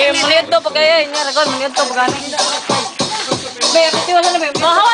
Eh, maniud to pag kaya, niya ragon, maniud to pag gani. Be, tiwa sa na, be. Mahawa.